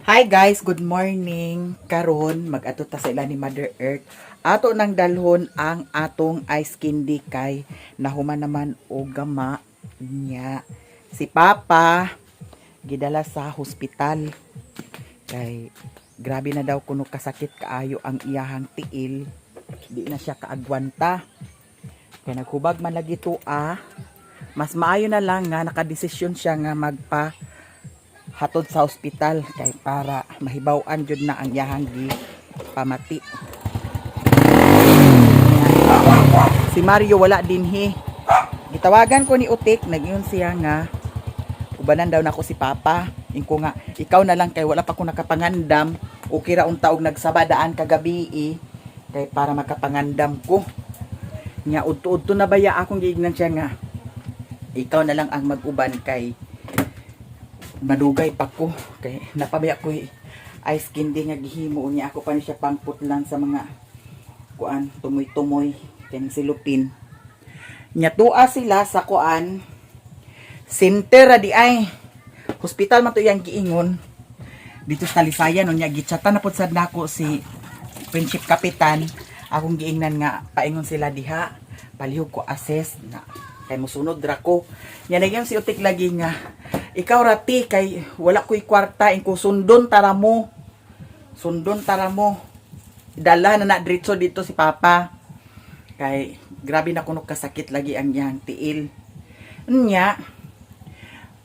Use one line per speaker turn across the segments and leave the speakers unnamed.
Hi guys, good morning. Karon mag-adto ta sa ila ni Mother Earth. Ato nang dalhon ang atong ice candy kay nahuman naman og gama niya. Si Papa gidala sa hospital kay grabe na daw kuno kasakit kaayo ang iyahang tiil. Di na siya kaagwanta. Kay naghubag man lagi to ah. Mas maayo na lang nga nakadesisyon siya nga magpa hatod sa ospital kay para mahibaw-an jud na ang iyahang gi pamati. Si Mario wala dinhi. Gitawagan ko ni Utik, nag-ingon siya nga ubanan daw nako si Papa. Ingko nga ikaw na lang kay wala pa ko nakapangandam. Okay ra unta og nagsabadaan kagabi eh, kay para makapangandam ko. Nya udto-udto na baya akong giignan siya nga ikaw na lang ang mag-uban kay madugay pa ko kay napabaya ko eh, ice candy nga gihimo niya ako pa ni siya pangputlan sa mga kuan tumoy-tumoy kay silupin nya. Tuwa sila sa kuan center ra di ay hospital man to iyang giingon dito sa Talisayan. Unya gitsatan na pud sad nako si Friendship Kapitan. Akong giingnan nga paingon sila diha, palihog ko assess na kay musunod ra ko nya. Nagyan si Utik lagi nga ikaw rati kay wala ko'y kwarta. Ingko sundon tara mo, sundon tara mo, dala na na diretso dito si Papa kay grabe na kuno kasakit lagi ang iyang tiil. Nya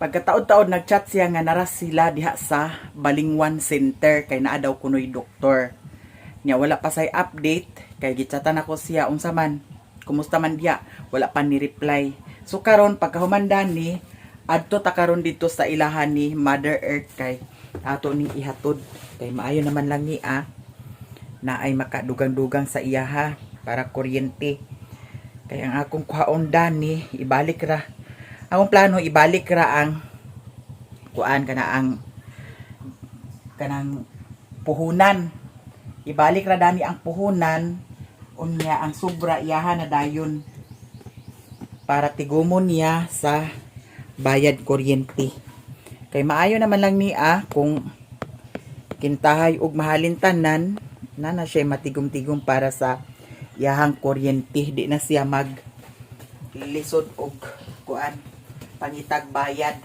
pagkataod-taod nagchat siya nga nara sila diha sa Balingwan Center kay naa daw kunoy doktor. Nya wala pa say update kay gitsatan ako siya unsa man, kumusta man diya, wala pa ni reply. So karon pagkahuman ni adto ta karon dito sa ilahan ni Mother Earth kay ato ning ihatod kay maayo naman lang ni ah na ay makadugang-dugang sa iyaha para kuryente. Kay ang akong kuhaon dani, ibalik ra akong plano, ibalik ra ang kuan kana, ang kanang puhunan. Ibalik ra dani ang puhunan, unya ang sobra iyaha na dayon para tigumon niya sa bayad kuryente. Kay maayo naman lang ni ah kung kintahay og mahalin tanan na na siya matigom-tigom para sa iyahang kuryente, di na siya mag lisod og kuan pangitag bayad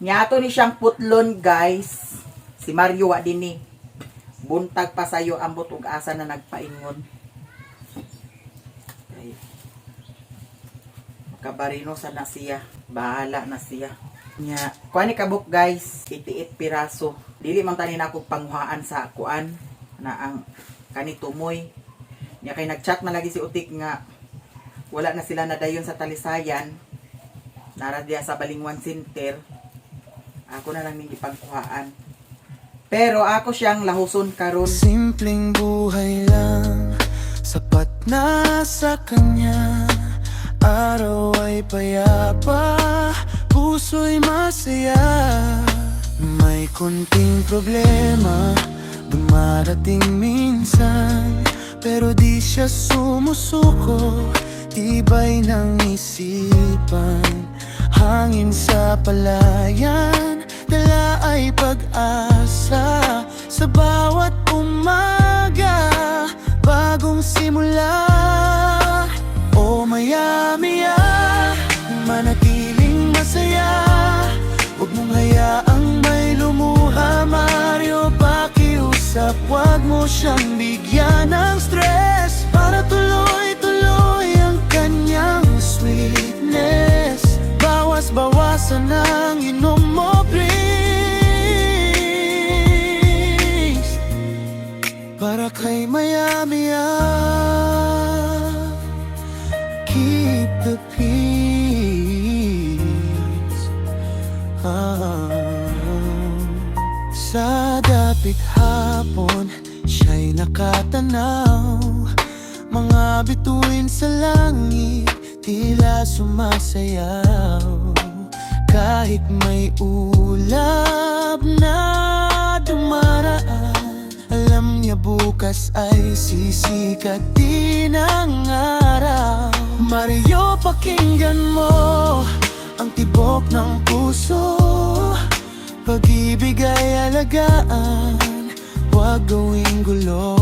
nya. Ato ni siyang putlon, guys. Si Mario wa dinhi, buntag pa sayo, ambot og asa na nagpaingon kay makabarino sa na siya, bahala na siya nya. Kuan ni kabuk guys, 88 piraso. Dili man tani na ako panguhaan sa kuan na ang kani tumoy nya kay nagchat man lagi si Utik nga wala na sila na dayon sa Talisayan, nara diya sa Balingwan Center. Ako na lang ning gipangkuhaan pero ako siyang lahuson karon.
Simpleng buhay lang, sapat na sa kanya. Araw ay payapa, puso'y masaya. May kunting problema, dumarating minsan, pero di siya sumusuko, tibay ng isipan. Hangin sa palayan, dala ay pag-asa. Sa bawat umaga, bagong simula. O maya-maya, manatiling masaya. Huwag mong hayaang may lumuha. Mario, pakiusap, huwag mo siyang bigyan ng stress para tuloy-tuloy ang kanyang sweetness. Bawas-bawasan ang inom mo, please, para kay Miami, keep the peace. Ah. Sa dapit hapon, siya'y nakatanaw. Mga bituin sa langit, tila sumasayaw. Kahit may ulap na dumaraan, alam niya bukas ay sisikat din ang araw. Mario, pakinggan mo ang tibok ng puso. Pag-ibig ay alagaan, huwag gawing gulo.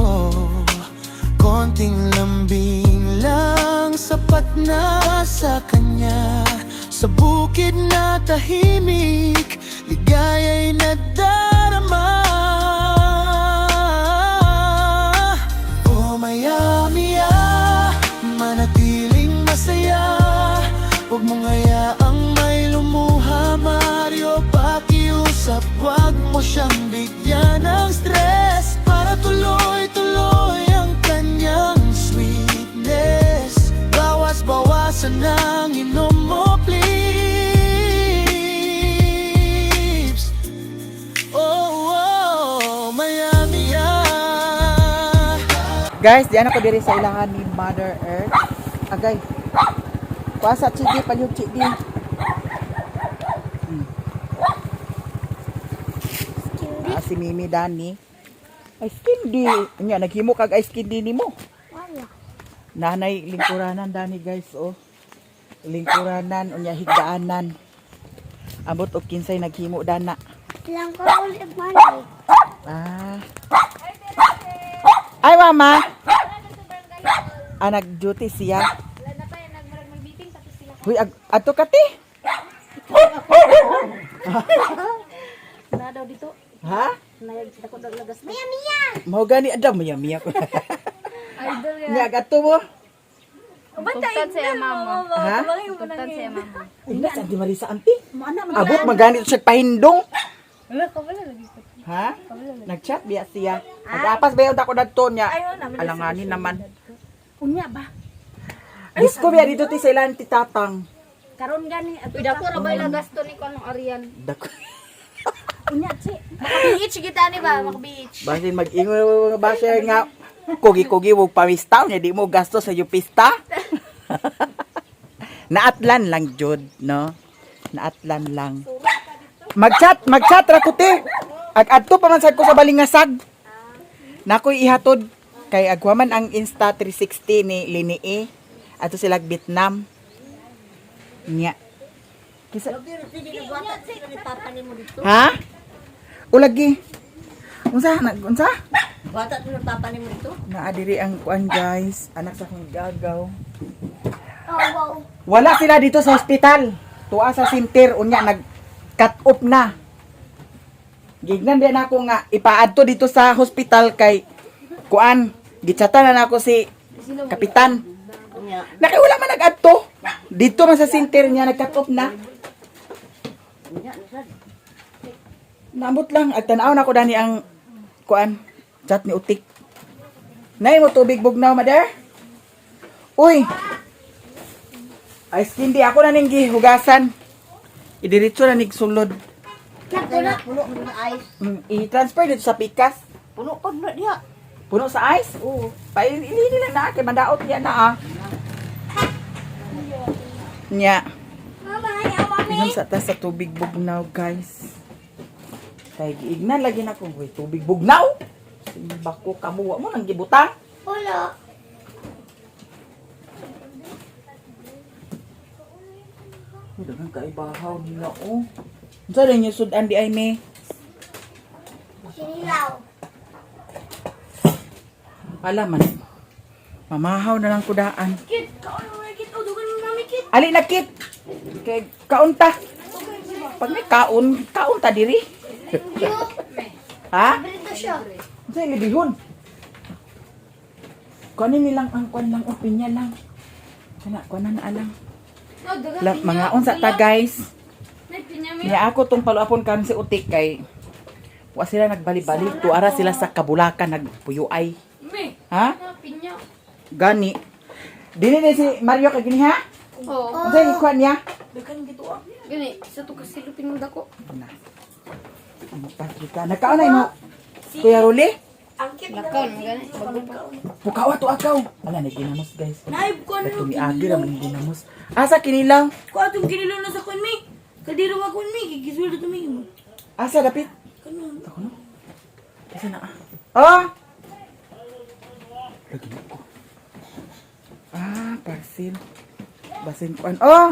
Konting lambing lang, sapat na sa kanya. Sa bukid na tahimik, ligaya'y nadarama. Oh Maya-mia, manatiling masaya. Huwag mong hayaang may lumuha, Mario. Pakiusap, huwag mo siyang bigyan ng stress, para tuloy-tuloy ang kanyang sweetness. Bawas-bawasan ang inom mo, please. Oh, Maya-mia.
Guys, diyan ako diri sa ilahan ni Mother Earth. Agay. Kuasa chidi palihog chidi. Ah, si Mimi Dani. Ice candy. Nya naghimo kag ice candy nimo.
Wala.
Nanay lingkuranan dani, guys, oh. Lingkuranan unya higdaanan. Ambot og kinsay naghimo dana.
Lang ko ulit money.
Ah. Ay, mama. Ah, nag-duty siya.
Wala na pa yan, nagmarag mag-meeting tapos sila.
Huy, ato ka ti.
Na daw dito.
Ha?
Nayag sila ko daglagas.
Mia, Mia!
Mao gani adam maya maya ko.
Idol yan.
Nya ato mo.
Tugtad sa iya mama.
Ha?
Tugtad sa iya mama.
Uy, na sa Marisa anti. Abot magani siya pahindong.
Wala ka wala lagi ko.
Ha? Nag-chat biya siya. Nag-apas ba yung dako dadto niya? Alanganin naman.
Unya ba?
Disko biya dito ti sa ilan ti tatang.
Karon gani ato. Uy, dako ra ba ila gasto ni ko anong Arian?
Dako.
Unya chi. Maka-beach kita ni ba? Maka-beach.
Basin mag-ingon mga basher nga kugi-kugi wog pamistaw niya di mo gasto sa iyo pista. Naatlan lang jud, no? Naatlan lang. Mag-chat, mag-chat ra ko te. Ag adto pa man sad ko sa Balingasag. Nakoy ihatod kay agwaman ang Insta 360 ni Linee. Ato sila Vietnam. Nya. Kisa Ha? Ulagi. Unsa nag unsa?
Bata to ng papa nimo dito?
Naa diri ang kuan, guys, anak sa akong gagaw.
Oh, wow.
Wala sila dito sa ospital. Tuwa sa center unya nag cut off na. Gignan din ako nga ipaadto dito sa hospital kay kuan, gitsata na nako si kapitan. Naki wala man nag-adto. Dito man sa center niya nag cut off na. Naambot lang at tan-aw na ko dani ang kuan chat ni Utik. Nay mo tubig bugnaw, mother? Uy. Ice candy ako na ning gihugasan. Idiretso na nig sulod.
Puno, puno ng ice.
I-transfer dito sa pikas.
Puno pa na diha.
Puno sa ice? Oo. Pailini lang na kay mandaot niya na ah. Nya.
Mama, ayaw, mami.
Inom sa ta sa tubig bugnaw, guys. Kay giignan lagi na ko, "Uy, tubig bugnaw." Simbako kamo wa mo nang gibutang.
Wala.
Uy, daghang kaibahaw nila oh. Unsa rin yung sudan di ay me?
Sinilaw.
Ala man. Mamahaw na lang kudaan.
Kit, kaon mo na kit. O, dugan mo mami kit.
Ali na kit. Kay kaon ta. Pag may kaon, kaon ta diri. Ha?
Brito siya.
Unsa libihon? Kunin nilang ang kuan lang o pinya lang. Kana kuan na alang. La, mga unsa ta, guys. Niya ako tong paluapon karon si Utik kay wa sila nagbali-balik tuara sila sa Kabulakan nagpuyuay. Ha?
Pinya.
Gani. Dili ni si Mario kay gini ha?
Oo.
Unsa yung kuan niya?
Gani, sa to kasi lupin mo dako.
Na. Ano Patrika? Nakaon na imo. Kuya Ruli?
Lakaw mo gani. Bago pa.
Pukawa to akaw. Ala na ginamos, guys.
Naib ko
Ba't tumiagi ra man ginamos. Asa kinilaw?
Ko atong kinilaw na sa kun mi. Kadiro wa kun mi, gigisweldo to mi.
Asa dapit?
Kanon.
Ako no. Asa na ah? Ah! Lagi na ko. Ah, parcel. Basin kuan. Oh!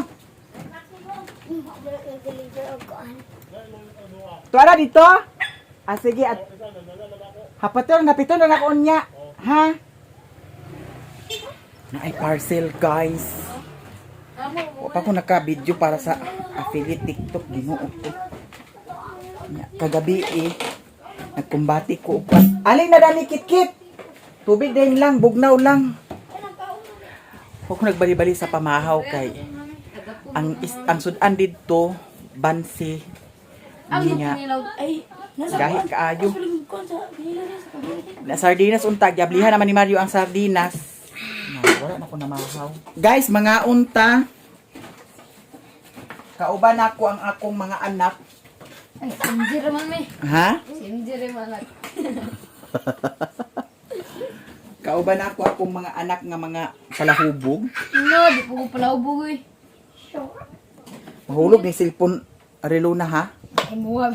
Nag-deliver og kuan.
Tuara dito? Ah, sige. At... Hapaton, hapiton na ako unya. Ha? Na ay parcel, guys. Wa pa ko naka-video para sa affiliate TikTok, Ginoo ko. Nya, kagabi eh, nagkumbati ko. Og kwan. Alin na dani kit-kit. Tubig din lang, bugnaw lang. Huwag ko nagbali-bali sa pamahaw kay ang is, ang sudan didto bansi
Ang
niya
kinilaw.
Ay, nasa
gahi
kuwan.
kaayo.
Sa kuwan sa kinilaw niya sa kabila.
Na sardinas unta giablihan naman ni Mario ang sardinas. Na, wala na ko namahaw. Guys, mga unta. Kauban ako ang akong mga anak.
Ay, MG raman mi.
Ha?
Si MG raman.
Kauban ako akong mga anak nga mga palahubog.
No, di po ko pala ubog eh.
Mahulog ni cellphone relo na ha.
Ay, muha.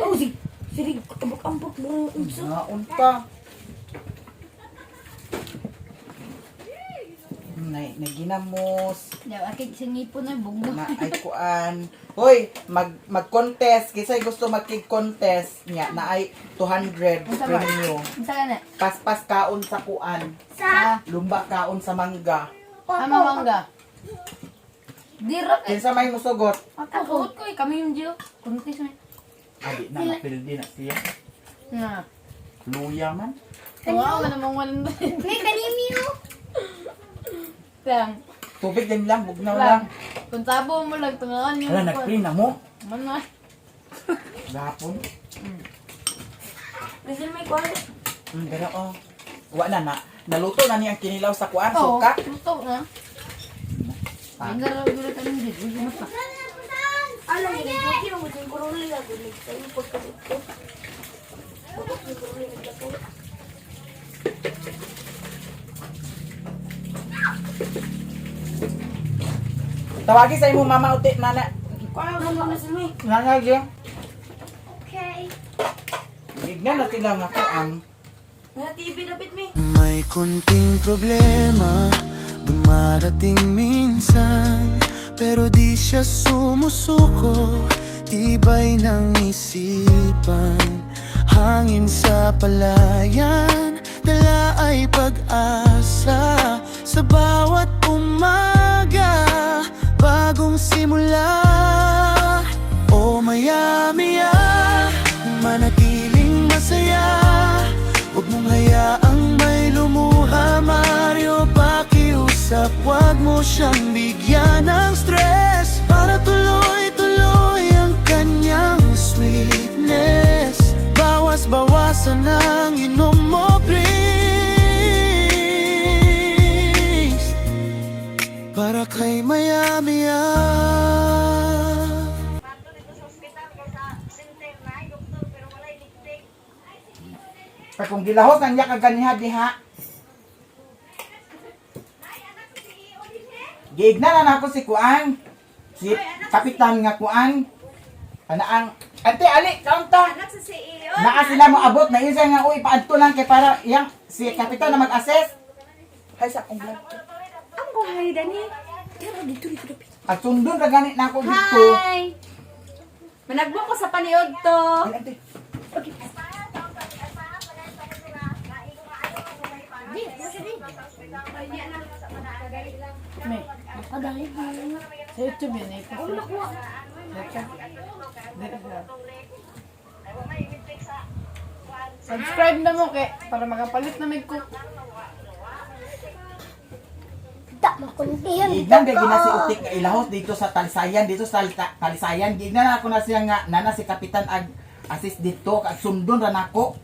Oh, si Sirig, ambok-ambok mo unsa.
Mga unta. Nay, naginamos.
Yaw, akig sa ngipon na bugno.
Na ay kuan. Hoy, mag mag-contest kisay gusto magkig-contest niya na ay 200
Unsa ba?
premium.
Unsa ka na?
Paspas kaon sa kuan.
Sa
Lumba kaon sa mangga.
Ama mangga. Di ra kay.
Kinsa may musugot?
Ako suot ko eh, kami yung Gio. Kuntis mi.
Abi na mapildi na siya.
Na.
Luya man.
Wow, namang walang ba.
May kanimiyo.
Lang.
Tubig din lang, bugnaw
Lang.
lang.
Kung sabo mo lang tungaan yung
Hala, nag-free na mo.
Man na.
Gapon.
Rizal may kuwan.
Pero oh. Wa na na. Naluto na niya ang kinilaw sa kuan, suka.
Luto na.
Ah.
Ang garaw gulo kami dito. Gulo pa.
Alam mo, joke mo din kuruli ako sa iyo pagkabot ko. Pagkabot ko.
Tawagi sa imong mama uti nana.
Kuwan mo na Rizal may.
Nana gyud.
Okay.
Bigyan na sila nga kuan.
Na TV dapat mi.
May kunting problema dumarating minsan, pero di siya sumusuko. Tibay ng isipan, hangin sa palayan, dala ay pag-asa. Sa bawat umaga, bagong simula. O maya-maya, manatiling masaya. Huwag mong hayaang may lumuha, Mario, pakiusap. Huwag mo siyang bigyan ng stress, para tuloy-tuloy ang kanyang sweetness. Bawas-bawasan ang inom mo, please, para kay Miami, ah.
Pag kung gilahos ang yak ganiha diha. Giigna na nako si kuan. Si kapitan nga kuan. Ana ang Ante ali kaunta.
Anak sa CEO.
Naa sila mo abot na isa nga uy paadto lang kay para yang si kapitan na mag-assess. Hay sa akong vlog.
Ang buhay dani.
Tara dito dito dapat.
At sundon ra gani nako dito.
Hi! Managbo ko sa paniod to.
Ay, ante.
May, nakadali. Sa YouTube yun eh. Oh, nakuha. Subscribe na mo kay para makapalit na may cook.
Da makuntihan.
Giignan kay gina si Utik nga ilahos dito sa Talisayan, dito sa Talisayan. Giignan na ako na siya nga nana si kapitan ag assist dito kag sundon ra nako.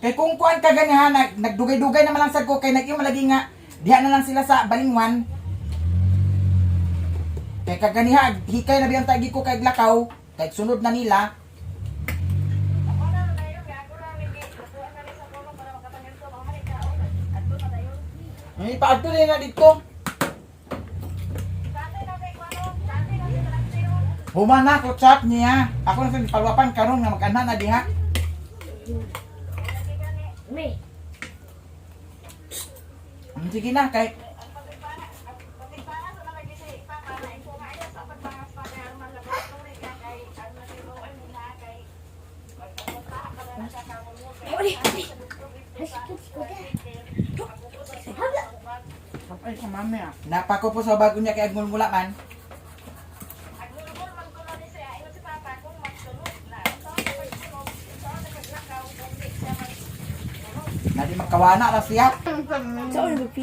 Kay kung kuan ka ganiha nag, nagdugay-dugay naman lang sad ko kay nag malagi nga diha na lang sila sa Balingwan. Kay kaganiha hikay na biyang tagi ko kay Lakaw, kay sunod na nila. May paadto din na dito. Human na ko chat niya. Ako na sa paluwapan karon nga mag-ana na diha.
Me.
Sige na kay Napako po sa bago niya kay agmulmula man. Nadi magkawana ra siya.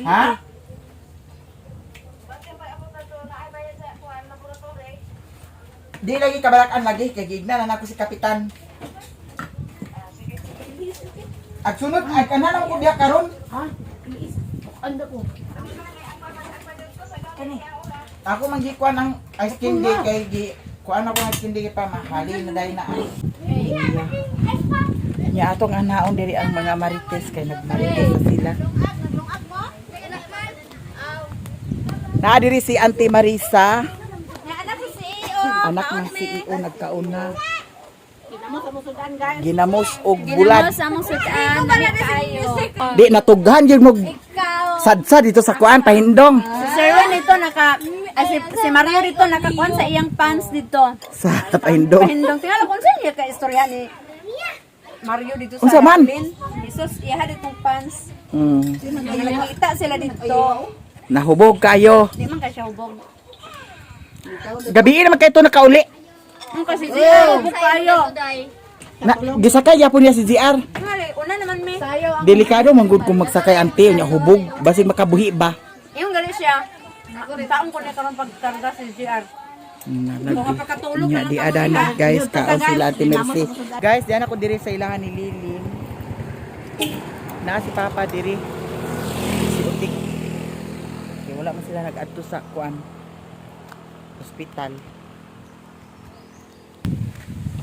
Ha? Di lagi kabalakan lagi kay giigna na nako si kapitan. Ag sunod ay kanan ko biya karon.
Ha? Anda ko. Kani.
Ako man gikuan ang ice candy kay gi kuan ako ang ice candy kay pa mahali na dai na. Nya atong anaon diri ang mga marites kay nagmarites na sila. Naa diri si Auntie Marisa,
Anak si CEO.
anak ng CEO nagkaon na. Ginamos og bulan.
Ginamos among sudan. Kaayo.
Di natughan gyud mo
Ikaw.
sadsa dito sa kuan pahindong.
Si Sir Wen dito naka ay, si Mario dito nakakuan sa iyang pants dito.
Sa pahindong.
Pahindong tingala kung saan niya ka istorya ni Mario dito sa
Unsa man?
Aplin. Jesus, iya ditong pants. Nakita sila dito.
Nahubog kayo.
Di man ka siya hubog.
Gabi naman kayo ito nakauli.
Ang kasi siya hubog kayo.
Na, gisakay yapon niya si GR.
Ngali, una naman me.
Delikado man gud kung magsakay ante nya hubog basig makabuhi ba.
Yung gali siya. Taong ko na karon pagkarga si GR.
Nya di adana guys kaon sila Ate Mercy. Guys, diyan ako diri sa ilahan ni Liling. Na si Papa diri. Si Utik. Okay, wala man sila nag-adto sa kuan. Hospital.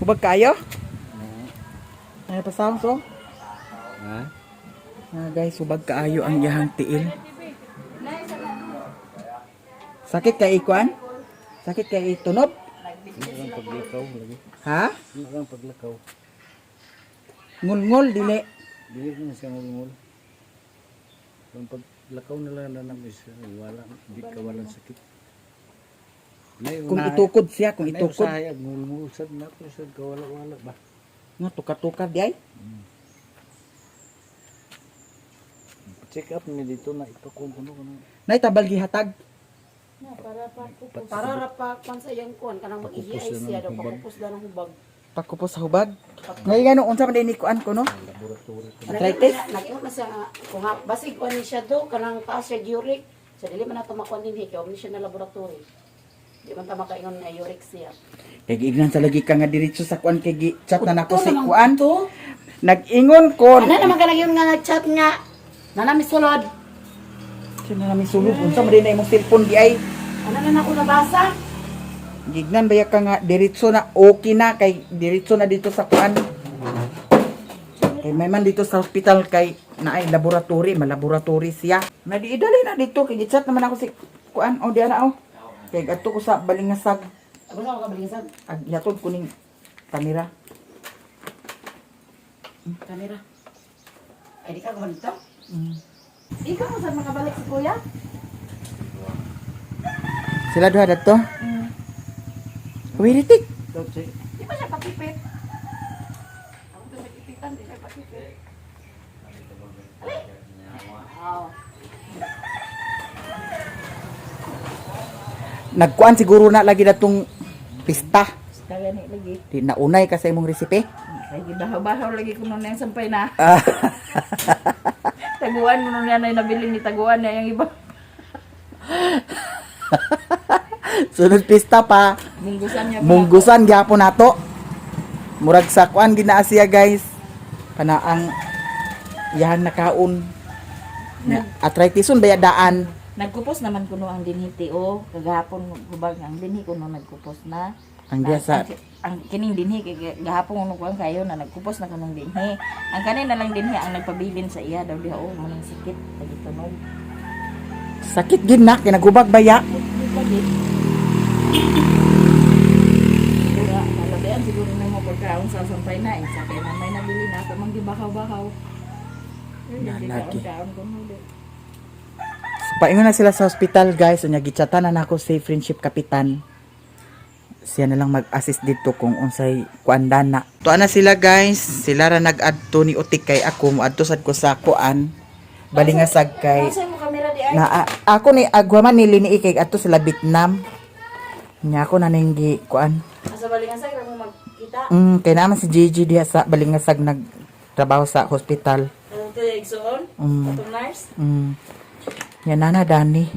Hubag kayo? Ano pa so?
Ha?
Ah, guys, hubag kaayo ang iyahang tiil. Sakit kay ikuan? Sakit kay itunob?
Ang paglakaw lagi.
Ha?
Ang paglakaw.
Ngulngol dili.
Dili ko na siya ngulngul. Ang paglakaw na lang na namin siya. Wala, di ka walang sakit. Nay,
Kung itukod siya, kung
Nay,
itukod.
usahay, ag ngulngul sad na ko sad kawala-wala ba.
Nga tukar-tukar di ay.
Check up ni dito na ipakon kuno kuno.
Nay tabal gihatag.
Para ra pa kwan sa iyang kuan kanang
Pakupos
mag-ihi
na
siya
ng
daw
hubag.
pakupos daw ng hubag.
Pagkupos sa hubag. Ngay gano unsa man din ni kuan ko no?
Laboratory ko.
Arthritis.
Nag-ingon na siya nga kung ha, basig kuan ni siya do kanang taas siya uric. Sa dili man nato makuan dinhi kay ni siya na laboratory. Di man ta makaingon nga uric siya.
Kay giignan sa lagi ka nga diretso sa kuan kay gi chat na nako si
Udto naman
kuan.
to.
Nag-ingon ko.
Ana naman kanang yun nga chat nga. Nanami sulod.
Siya na namin sulod unsa man din na imong cellphone di ay.
Ana na nako nabasa.
Gignan ba ka nga diretso na okay na kay diretso na dito sa kuan. Kay may man dito sa hospital kay naay laboratory, malaboratory siya. Na di idali na dito kay gichat naman ako si kuan o di ana oh. Kay adto ko sa Balingasag.
Ako sa kabalingasag.
Ag yatod ko ning kamera.
Kamera. Ay di ka kumanto. Di ka mo sa makabalik si kuya?
Sila duha dadto. Wiritik.
Di ba siya pakipit? Ako to sa kipitan, di siya pakipit. Ali! Oh.
Nagkuan siguro na lagi datong pista.
Kagani lagi.
Di naunay ka sa imong resipe.
Ay, gibahaw-bahaw lagi kuno na yung sampay na.
Ah.
Taguan mo na na nabili ni taguan na yung iba.
Sunod pista pa.
Munggusan niya.
Munggusan gyapon nato. Murag sa kuan ginaa siya guys. Kanaang yahan nakaon. Na, arthritis baya daan.
Nagkupos naman kuno ang dinhi o kagahapon hubag ang dinhi kuno nagkupos na.
Ang diya sa
ang kining dinhi kay gahapon kuno kuan kayo na nagkupos na kunong dinhi. Ang kanin na lang dinhi ang nagpabilin sa iya daw diha o manang sakit lagi tunog.
sakit gid na kinagubag baya.
Lagi. Siguro, nalabian siguro na mo pagkaon sa sampay na eh. Sa kaya na may nabili na ako mang gibakaw-bakaw.
Nalagi.
Kaon kuno di.
So, paingon na sila sa hospital, guys. Unya gichatan na nako si Friendship Kapitan. Siya na lang mag-assist dito kung unsay kuan na. Tuan na sila, guys. Sila ra nag-adto ni Utik kay ako moadto sad ko sa kuan. Balingasag kay
Sa mo kamera di ay.
na ako ni agwa man nili ni kay adto sila Vietnam. Nya ako na ning gi kuan.
Asa balingasag ra mo magkita.
Kay naman si Gigi diha sa Balingasag nagtrabaho sa hospital.
Ano to igsoon? Atong nurse.
Yan nana Dani.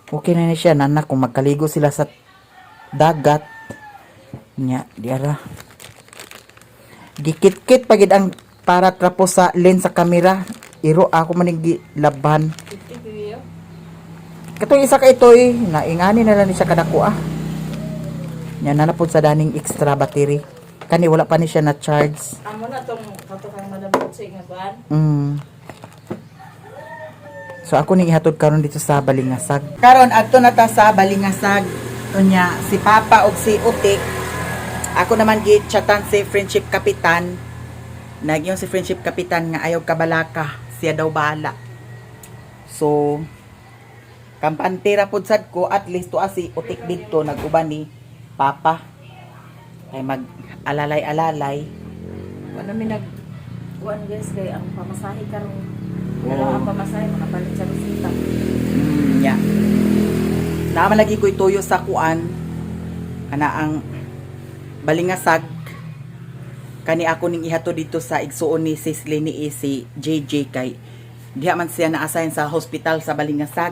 Okay na ni siya nana kung magkaligo sila sa dagat. Nya diara. Gikit-kit pagid ang para trapo sa lens sa kamera. Iro ako maning gilaban. Katong isa ka ito eh, naingani na lang ni siya kadako ah. Nya nana pud sa daning extra battery. Kani wala pa ni siya na charge.
Amo na tong kato kang Madam Butsi nga kuan.
So ako ning ihatod karon dito sa Balingasag. Karon adto na ta sa Balingasag. Unya si Papa ug si Utik. Ako naman gi-chatan si Friendship Kapitan. Nagyong si Friendship Kapitan nga ayaw kabalaka, siya daw bahala. So kampante ra pud sad ko, at least tuwa si Utik didto nag-uban ni Papa. Kay mag alalay-alalay.
Wala mi nag kuan guys kay ang pamasahe karon. Dalawa ang pamasahe makapalit sa resita.
Yeah. Naman lagi ko'y tuyo sa kuan. Kana ang balingasag. Kani ako ning ihato dito sa igsuon ni Sis Lenny E, si JJ kay diha man siya na-assign sa hospital sa Balingasag.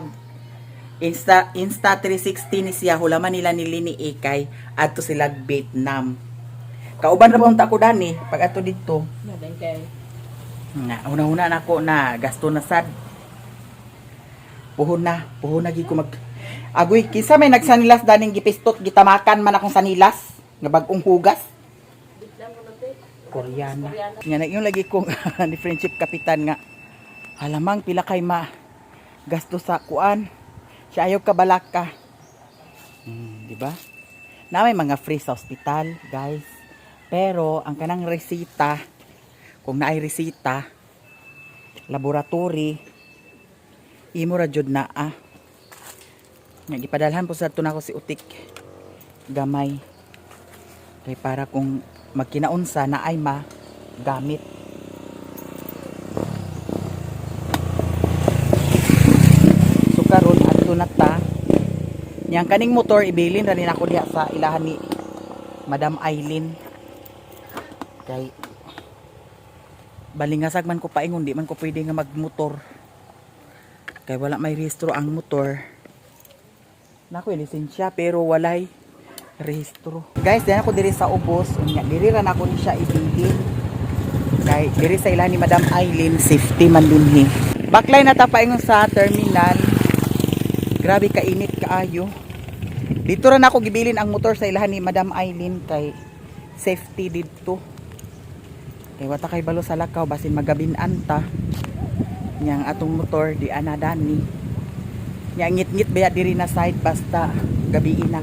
Insta Insta 360 ni siya hulaman nila ni Lini E kay adto sila Vietnam. Kauban ra ba unta ko dani pag ato dito.
Na then kay
Na, una-una na ako na gasto na sad. Puhon na gid ko mag Agoy, kinsa may nagsanilas daning gipistot gitamakan man akong sanilas nga bag-ong hugas. Koreana. Nga na yung lagi kong ni Friendship Kapitan nga halamang pila kay ma gasto sa kuan. Siya ayaw kabalaka. Di ba? Na may mga free sa hospital, guys. Pero ang kanang resita, kung naay resita, laboratory, imo ra jud na ah. Nga gipadalhan po sa ato nako si Utik gamay. Kay para kung magkinaunsa na ay ma gamit. So karon adto na ta. Yang kaning motor ibilin ra ni nako diha sa ilahan ni Madam Eileen. Kay balingasag man ko paingon, di man ko pwede nga magmotor. Kay wala may rehistro ang motor. Nako yung lisensya pero walay rehistro. Guys, diyan ako diri sa ubos. Unya diri ra nako ni siya ibilin. Kay diri sa ilahan ni Madam Eileen, safety man dinhi. Baklay na ta paingon sa terminal. Grabe kainit kaayo. Dito ra nako gibilin ang motor sa ilahan ni Madam Eileen kay safety didto. Kay wata kay balo sa lakaw basin magabin-an ta. Nyang atong motor di anadani. Nya ngit-ngit baya diri na side basta gabi na.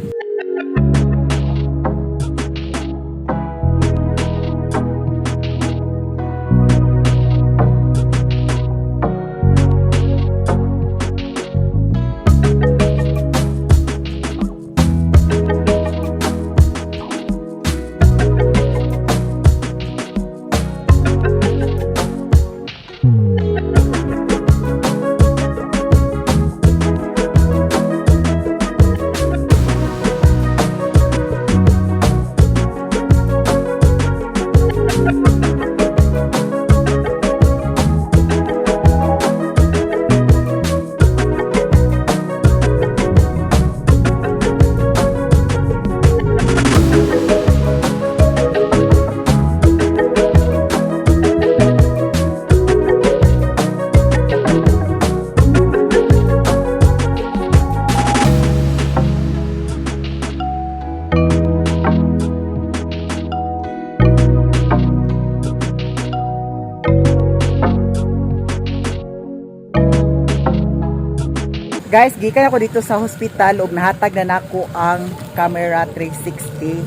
Guys, gikan ako dito sa hospital ug nahatag na nako ang camera 360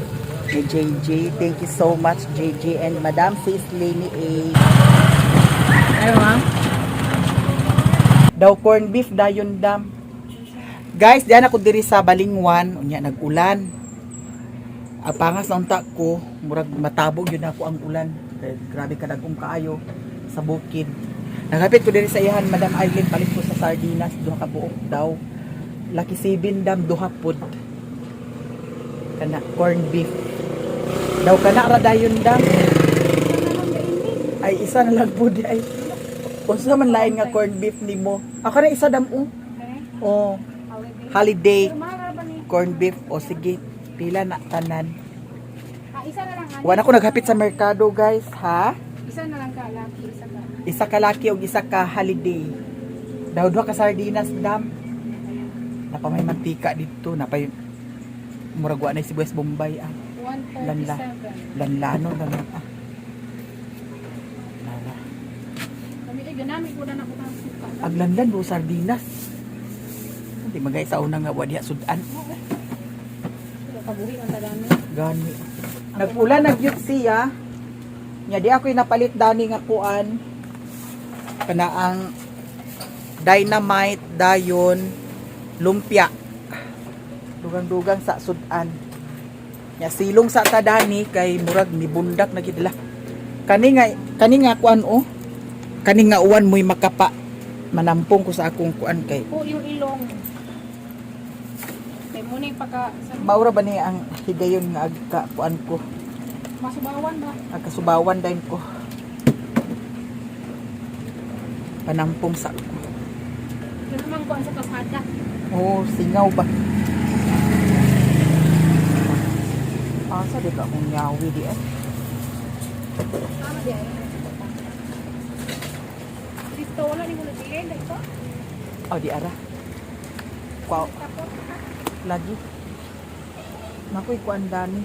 ni JJ. Thank you so much, JJ and Madam Sis Lenny A.
Ay ma'am.
Daw corn beef dayon dam. Guys, diyan ako diri sa Balingwan, unya nag-ulan. Ang pangas na unta ko, murag matabog yun ako ang ulan. Kay grabe kadagong kaayo sa bukid. Nagapit ko diri sa iyahan, Madam Eileen, palit ko sa sardinas, duha ka buok daw. Lucky 7 dam, duha pud. Kana corn beef. Daw kana ra dayon dam. Ay isa na lang pud ay. Unsa man lain nga corn beef nimo? Ako na isa dam oh. Oh. Holiday corn beef o sige, pila na tanan.
Ah, isa na lang ani.
Wala ko naghapit sa merkado guys, ha?
Isa na lang ka laki, isa ka.
Isa ka laki og isa ka holiday. Daw duha ka sardinas dam. Napa may mantika dito, napay murag wa na sibuyas Bombay ah. Lanla.
137.
Lanlano lang ah. Lala.
Kami ay ganami ko na nako ang suka.
Aglanlan do sardinas. Hindi magay sa una nga wa diha sudan.
Pabuhi ang tadami.
Gani. Nag-ulan nagyud siya. Nya di ako napalit dani nga kuan. Kana ang dynamite dayon lumpia. Dugang-dugang sa sudan. Nya silong sa tadani kay murag nibundak na gid la. Kani nga kuan oh. Kani nga uwan mo'y makapa. Manampong ko sa akong kuan kay
Po yung ilong. Kay mo ni pagka sa
maura ba ni ang higayon nga agka kuan ko.
masubawan ba?
Ang kasubawan din ko. Panampong sa ko.
Ganun man kuan sa kasada.
Oh, singaw ba? Asa di ka akong yawi di eh.
Tama di ay. Dito wala ni mo nagbilin dito.
Oh, di ara. Kwa lagi. Nakoy kuan dani.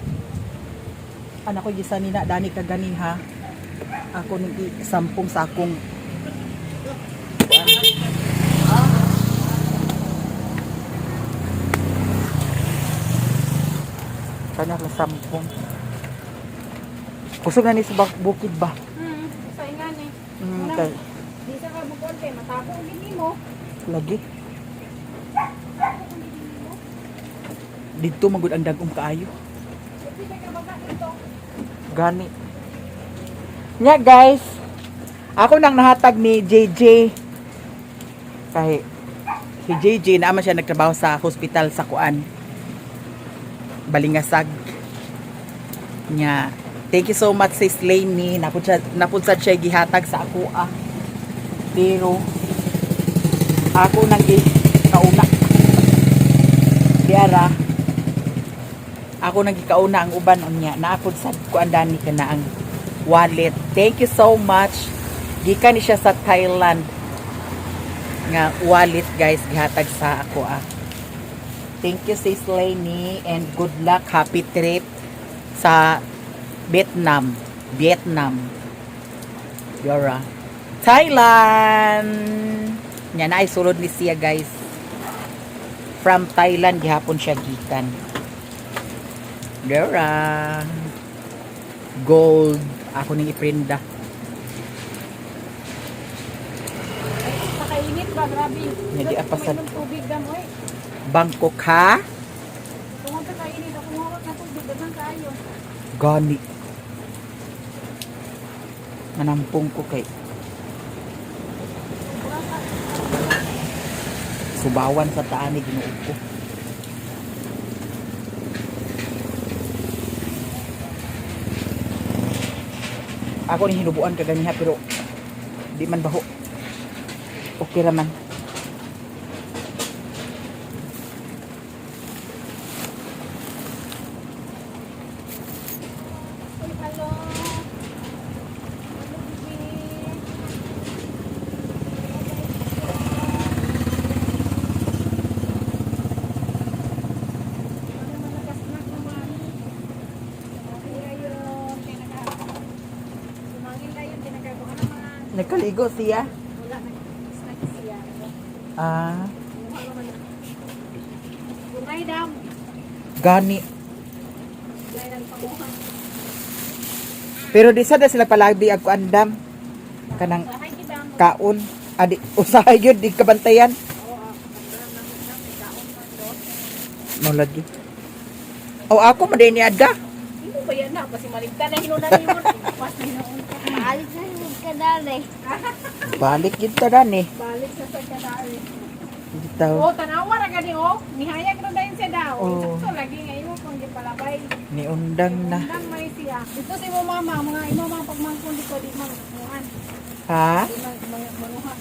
Anak ko gisa nina dani ka gani ha. Ako ning sampung sa akong kuan. Kana lang sampung. Kusog na ni sa bukid ba?
Sa ingan eh.
Kay
Di sa ka bukuan kay matako gid nimo.
lagi. Dito magud ang dagom kaayo.
Di ka baba dito.
Gani. Nya guys, ako nang nahatag ni JJ. Kay si JJ naman siya nagtrabaho sa hospital sa Kuan. Balingasag. Nya, thank you so much sis Lainey. Napud sad siya gihatag sa ako ah. Pero ako nang gi kauna. Diara. Ako nang gikauna ang uban unya. Naapod sad ko ang dani ka na ang wallet. Thank you so much. Gikan ni siya sa Thailand nga wallet guys gihatag sa ako ah. Thank you sis Lainey and good luck, happy trip sa Vietnam. Vietnam. Yora. Thailand. Nya na ay sulod ni siya guys. From Thailand gihapon siya gikan. Yora. Gold. Ako ning iprinda.
Nakainit ba grabe.
Nga di apasan.
Uminom tubig dam oy.
Bangkok ha?
Tungod sa kainit ako mo na tubig daghan kaayo.
Gani. Manampong ko kay. Subawan sa taani ginuog ko. Ako ni hinubuan ka ganiha pero di man baho. Okay ra man.
Uy, hello. Hello, baby. Ano malakas na naman. Okay, ayun. Kaya sumangil na yun, kinakabuhan naman.
Nagkaligo siya.
Wala, nag-snack siya.
Ah,
Mukha naman na. Bungay dam.
gani.
Bungay ng panguha.
Pero di sad na sila palagi ag andam kanang
Sahay kidam.
kaon. Adi, usahay yun, di kabantayan. Mo lagi. Oh, ako man ni Ada.
Imo ba yan na? Kasi maligtan na hinunan nimo. Pas hinuon ka.
Balik na yung kadali.
Balik gid ta dani.
Balik sa sa kadali.
Bitaw.
Oh, tanawa ra gani oh. Nihayag ra dayon siya daw.
Oh.
Sakto lagi nga imo pang gipalabay.
Niundang na.
Undang may siya. Dito si mo mama, mga imo mga pagmangkon dito di man muhan.
Ha?
Di man manuha.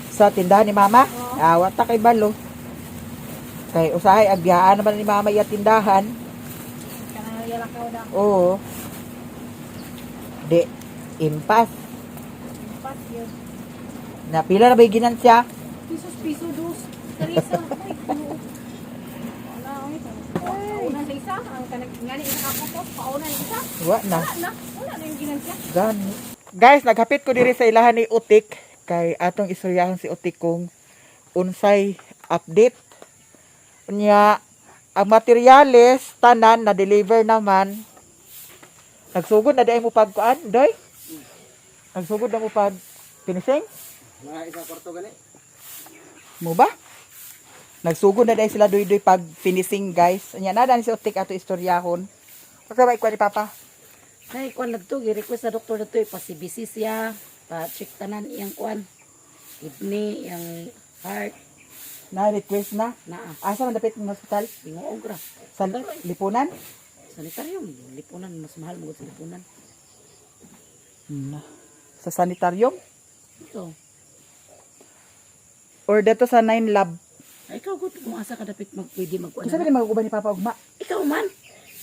Sa tindahan ni mama? Awa ta kay balo. Kay usahay agyaan naman ni mama iya tindahan.
Kanang yalakaw daw.
Oo. Di impas.
Pas yun.
Na pila na ba yung ginansya?
Pisos piso dos. Teresa. Ay, kuno. Wala oy. Pauna sa isa ang kanang ngani isa ako po. Pauna sa isa.
Wa na.
Wala na. Wala na yung ginansya.
Gani. Guys, naghapit ko diri sa ilahan ni Utik kay atong istoryahan si Utik kung unsay update. Unya ang materyales tanan na deliver naman. Nagsugod na di mo pagkuan, doy? Nagsugod na mo pag finishing?
Mga isang kwarto gani.
Mo ba? Nagsugod na dahil sila doy-doy pag finishing, guys. Unya na dani si Utik ato istoryahon. Pagkabay ko ni Papa.
Ay, kuan nagto, gi-request sa doktor dito, pa-CBC siya, pa-check tanan iyang kuan. Kidney, iyang heart,
Na request na.
naa.
Asa man dapit ng hospital?
Tinguog ra.
Sa lipunan?
Sanitarium, lipunan, mas mahal mo sa lipunan.
Na. Sa sanitarium?
Ikaw,
Or dito sa 9 Lab.
ay, ikaw gud kung asa ka dapit mag pwede magkuan.
Unsa ba ni maguban ni Papa ugma?
Ikaw man.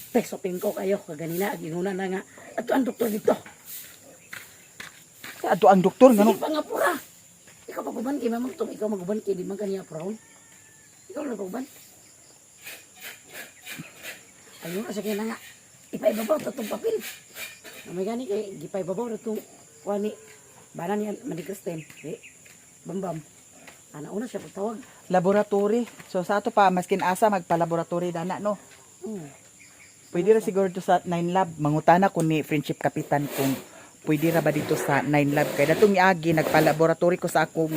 Peso ko kayo kaganina ginuna na nga. Ato ang doktor dito.
Sa ato ang doktor
Sige
ngano.
pa nga pura. Ikaw paguban kay mamang tong ikaw maguban kay di man kaniya prawn. Ikaw lang paguban. Ayun na siya kaya na nga. Ipaibabaw ta tong papel. May gani kay gipaibabaw na tong kuan ni bana niya Madi Kristen. Eh, bambam. Ana una siya pagtawag.
Laboratory. So sa ato pa maskin asa magpa-laboratory dana no. Pwede ra siguro dito sa 9 Lab. Mangutana ko ni Friendship Kapitan kung pwede ra ba dito sa 9 Lab. Kay datong niagi nagpa-laboratory ko sa akong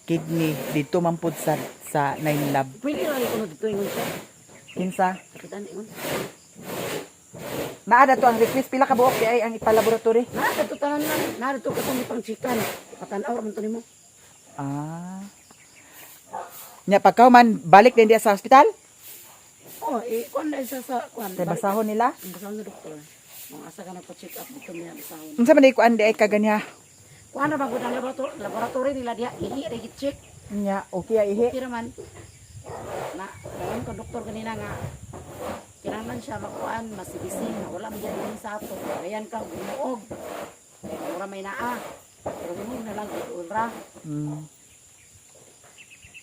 kidney dito man pud sa 9 Lab.
Pwede ra ko dito ingon siya.
Kinsa?
Kapitan ingon.
Naa dato ang request pila ka buok di ay ang ipa-laboratory?
Naa kadto tanan lang. Naa dito katong ipang chikan. Patan-aw ra man to nimo.
Ah. Nya pagkaw man balik din diya sa hospital?
Oh, eh kuan na siya sa kuan.
Kay basahon nila.
Ang basahon sa doktor. Nung asa ka nagpa-check up dito niya basahon.
Unsa man kuan di ay kaganiha?
Kuan na ba gud ang laboratory, laboratory nila diha ihi ra check.
Nya okay ay ihi.
Okay ra man. Na, dayon ko doktor kanina nga kinahanglan siya makuan, masibisi, na wala man diyan din sa ato. Ayan ka gumuog. Mura may naa. Pero gumuog na lang ulra.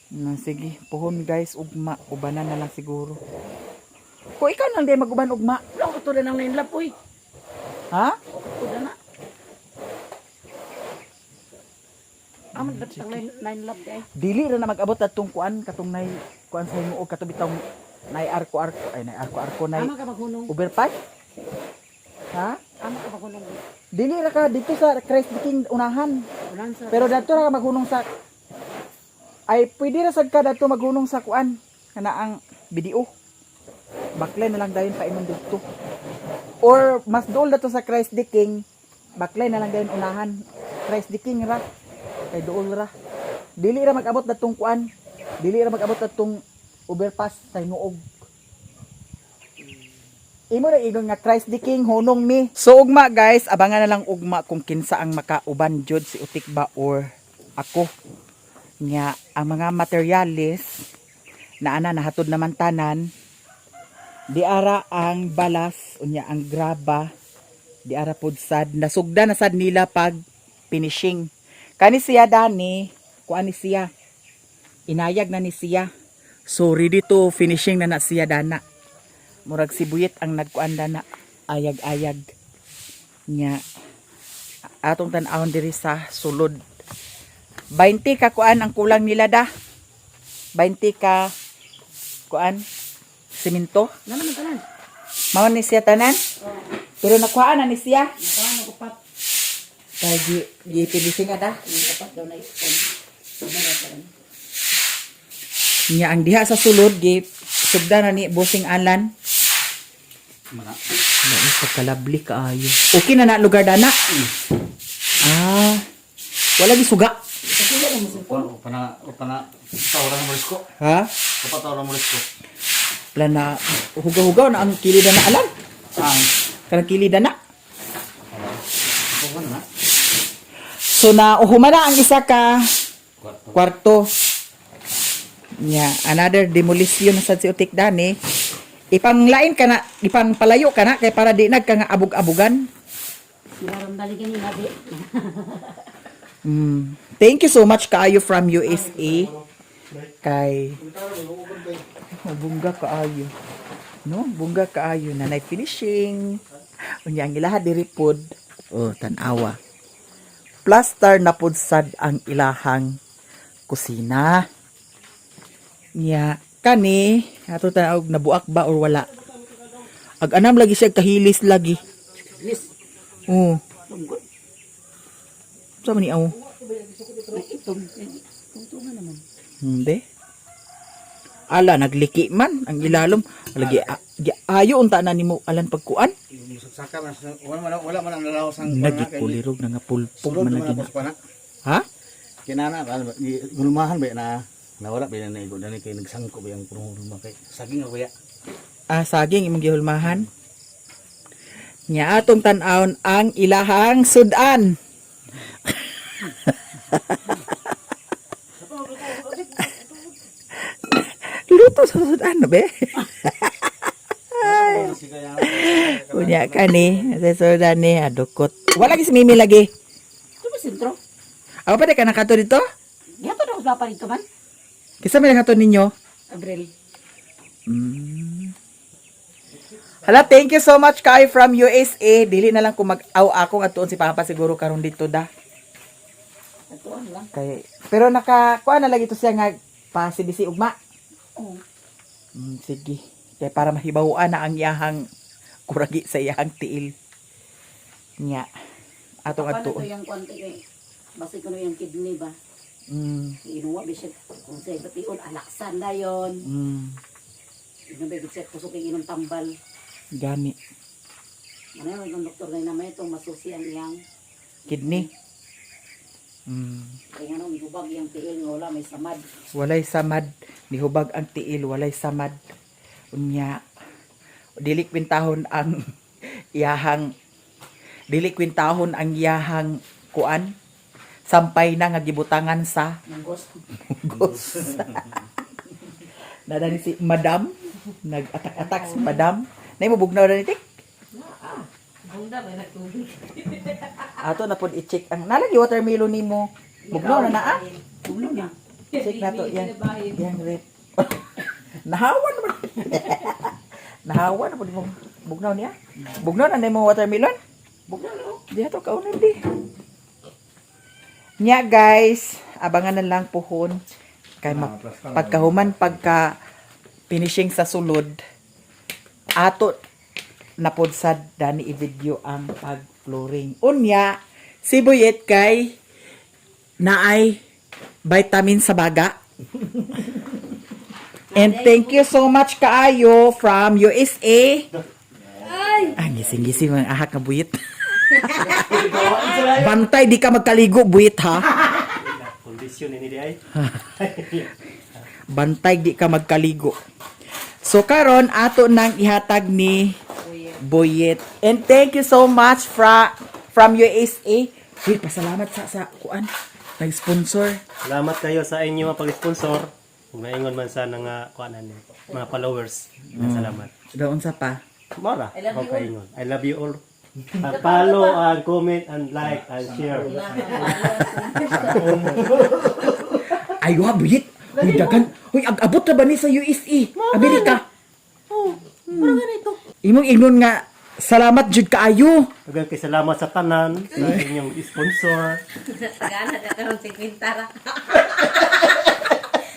Na sige, puhon guys, ugma, ubanan na lang siguro. Kung ikaw nang di maguban ugma,
Wala ko to na ng nainlap uy.
ha?
Kuda na. Amo datang nine lab day.
Dili ra na mag-abot atong kuan katong nay kuan sa imo og katong bitong nay arko arko ay nay arko arko nay
Ama ka maghunong.
overpass. Ha?
Ama ka maghunong.
Dili ra ka dito sa Christ the King unahan.
Unahan sa
Pero dato ra ka maghunong sa ay pwede ra sad ka dato maghunong sa kuan kana ang BDO. Baklay na lang dayon pa imong didto. Or mas dool dato sa Christ the King, baklay na lang dayon unahan. Christ the King ra kay dool ra. Dili ra mag-abot datong kuan. Dili ra mag-abot datong overpass sa hinuog. Imo ra ingon nga Christ the King hunong mi. So ugma guys, abangan na lang ugma kung kinsa ang makauban jud si Utik ba or ako. Nya ang mga materialis na ana nahatod naman tanan. Di ara ang balas unya ang graba. Di ara pud sad nasugda na sad nila pag finishing. Kani siya dani, kuan ni siya. Inayag na ni siya. So ready to finishing na na siya dana. Murag si Buyit ang nagkuan na ayag-ayag nya atong tan-awon diri sa sulod. 20 ka kuan ang kulang nila da. 20 ka kuan simento.
Na naman tanan.
Mao ni siya tanan. Pero nakuhaan na ni siya.
Nakuha na kupat.
Kay gi gi finishing ada.
Dapat daw na ipon.
Nya ang diha sa sulod gi sugda na ni Bossing Alan.
Mana.
Naa pagkalabli kaayo. Okay na na lugar dana. Ah. Wala gi suga.
Pana pana tawran mo risko.
Ha?
Upa tawran mo risko.
Wala na hugaw-hugaw na ang kilida na alam.
Ang
Kanang kilida na.
upa na.
So na uhuma na ang isa ka
Kwarto.
kwarto. Nya, another demolition na sad si Utik dani. Ipanglain ka na, ipangpalayo ka na kay para di nagka nga abog-abugan.
Sila dali ganina di.
Thank you so much kaayo from USA. Kay oh, bungga kaayo. No, bungga kaayo na nay finishing. Unya ang ilaha diri pod. Oh, tan-awa. Plaster na pod sad ang ilahang kusina. Nya kani ato tan-aw nabuak ba or wala. Ag anam lagi siya kahilis lagi.
Yes.
Oh,
Tungkol.
sa man ni aw?
Itong. Tungtungan naman.
Hindi. Ala, nagliki man ang ilalom. Lagi, ayo unta na nimo alan pagkuan.
Saka man wala man wala man ang nalawas ang
Nagikulirog na nga pulpog
Sulod
man
man
lagi
ako
na.
sa pana.
Ha?
Kinana gulumahan ba na nawala ba na naigo dani kay nagsangko ba yung purong hulma kay saging ako ya.
Ah, saging imong gihulmahan. Nya atong tan-awon ang ilahang sudan. Luto sa sudan na be. Unya kani, sa sudan ni adukot. Wala gi si Mimi lagi.
Ito ba sentro?
Ako pa di ka nakato dito?
Gihato na ko sa papa dito man.
Kisa may nakato ninyo?
Abril.
Hala, thank you so much Kai from USA. Dili na lang kung mag-aw ako atuon si Papa siguro karon dito da.
Atuan lang.
Kay pero naka kuan na lagi to siya nga pa CBC ugma.
Oo.
Sige. Kay para mahibaw-an na ang iyahang kuragi sa iyahang tiil. Nya. Atong
Paano to
atuon.
yung konti kay basi ko na yung kidney ba? Inuwa ba siya kung sa bation alaksan na yon. Inom ba siya kusog kay inom tambal.
Gani.
Ano yung doktor ngayon naman itong masusi ang iyang
Kidney.
Kaya nga nung hubag iyang tiil nga wala may samad.
Walay samad, nihubag ang tiil, walay samad. Unya, dili kwintahon ang iyahang dili kwintahon ang iyahang kuan sampay na nga gibutangan sa
Munggos.
mugos. Nada ni si Madam, nag-atak-atak si Madam. Nay mo bugnaw na ni Tik.
Bungda ba nagtubig?
Ato na pod i-check ang nalagi watermelon nimo. Bugnaw na naa.
Ulo na.
Check na to yan. Yang rep. Nahawan naman. Nahawan na po mo. Bugnaw niya. Bugnaw na mo watermelon.
Bugnaw na oh.
Di ato kaunon di. Nya guys, abangan na lang puhon kay pagkahuman pagka finishing sa sulod ato na pod sad dani i-video ang pag-flooring. Unya, si Boyet kay naay vitamin sa baga. And thank you so much kaayo from USA. Ay! Ah, gising-gising mga ahak nga buyit. Bantay, di ka magkaligo, buwit ha.
Kondisyon ini di ay.
Bantay, di ka magkaligo. So karon ato nang ihatag ni Boyet. And thank you so much from USA. Uy, pasalamat sa kuan nag-sponsor.
Salamat kayo sa inyo mga pag-sponsor. Kung naingon man sana nga kuanan ni mga followers. Salamat.
Doon sa pa.
Mara, ako kaingon. I love you all. Follow and comment and like and share.
Ayo ha, Boyet. Uy, dagan. Uy, ag-abot na ba ni sa USA? Amerika.
Oh, parang ganito.
Imong ingnon nga salamat jud kaayo.
Daghang kay salamat sa tanan sa inyong sponsor.
Tagaan na karon 50 ra.